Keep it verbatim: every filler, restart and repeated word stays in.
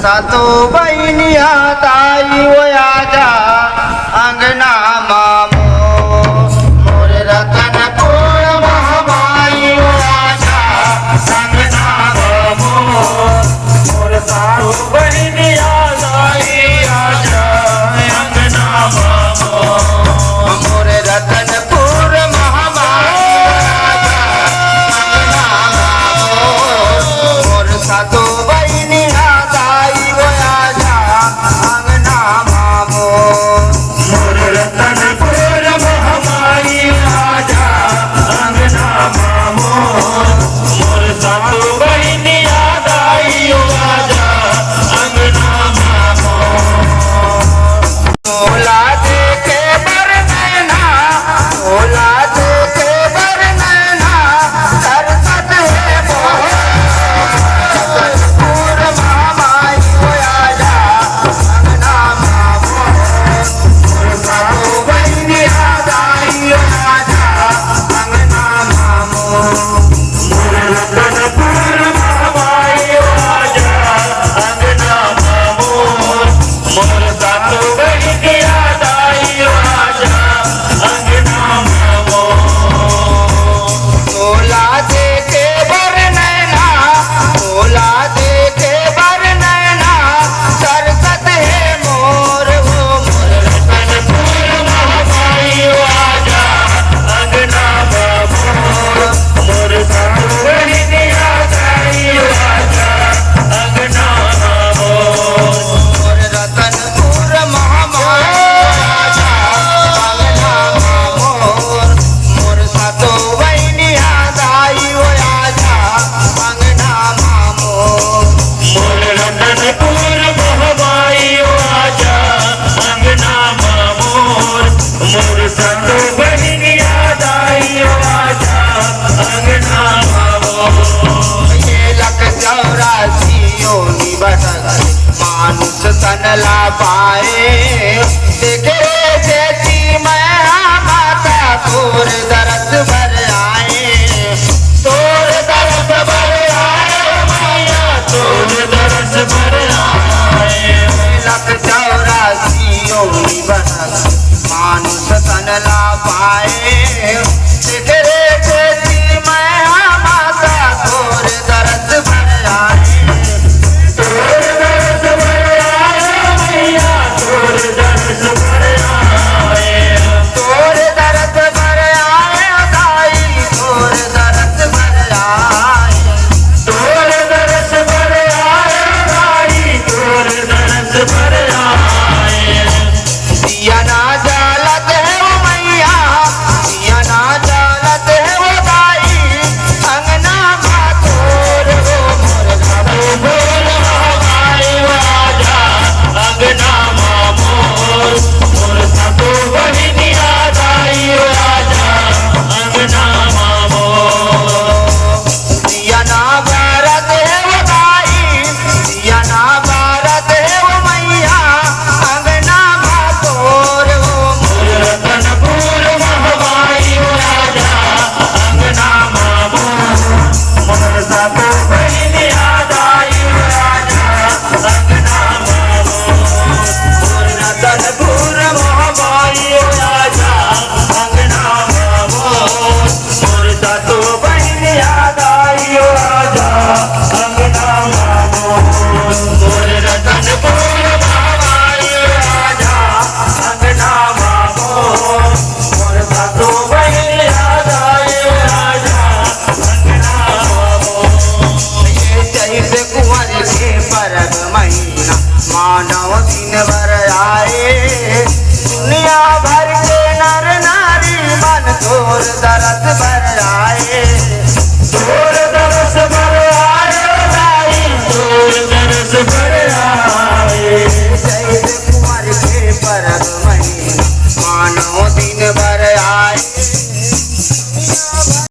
सातो बहिनिया दाई ओ आजा अंगना मा मोर, मोर रतनपुर महामाई ओ आजा अंगना मा मोर, मोर सातो बहिनिया दाई आजा अंगना मा मोर, मोर रतनपुर महामाई ओ आजा अंगना मा मोर, मोर सातो बहिनिया दाई ओ आजा अंगना मा मोर, मोर रतनपुर महामाई आजा अंगना मा मोर, मोर सातो बहिनिया दाई ओ आजा अंगना मा मोर। तोला देखे बर नैना, तोला देखे बर नैना, तरसत हे मोर। पूर महामाई ओ आजा अंगना मा मोर, मोर सातो बहिनिया दाई ओ आजा अंगना मा मोर, मोर रतनपुर महामाई ओ आजा अंगना मा मोर, मोर सातो बहिनिया दाई ओ आजा अंगना मा मोर। तोला देखे बर नैना, तोला देखे बर नैना, तरसत हे मोर ओ मोर रतनपुर महामाई ओ आजा अंगना मा मोर, मोर सातो बहिनिया दाई ओ आजा अंगना मा मोर, मोर रतनपुर महामाई ओ आजा अंगना मा मोर, मोर सातो बहिनिया दाई ओ आजा अंगना मा मोर, मोर रतनपुर महामाई ओ आजा अंगना मा मोर, मोर सातो बहिनिया दाई ओ आजा अंगना मा मोर। ये लख चौरासी योनि बरस मानुष तन ला पाए, तेकरे सेती मैं हा माता तोर दरस बर आए, तोर दरस बर आए मैया, तोर दरस बर आए। लख चौरासी योनि बरस मानुष तन ला पाए, तेकरे सेती मैं हा माता तोर दरस बर आए, तोर दरस बर आए मैया, तोर दरस बर आए, तोर दरस बर आए दाई, तोर दरस बर आए, तोर दरस बर आए दाई, तोर दरस बर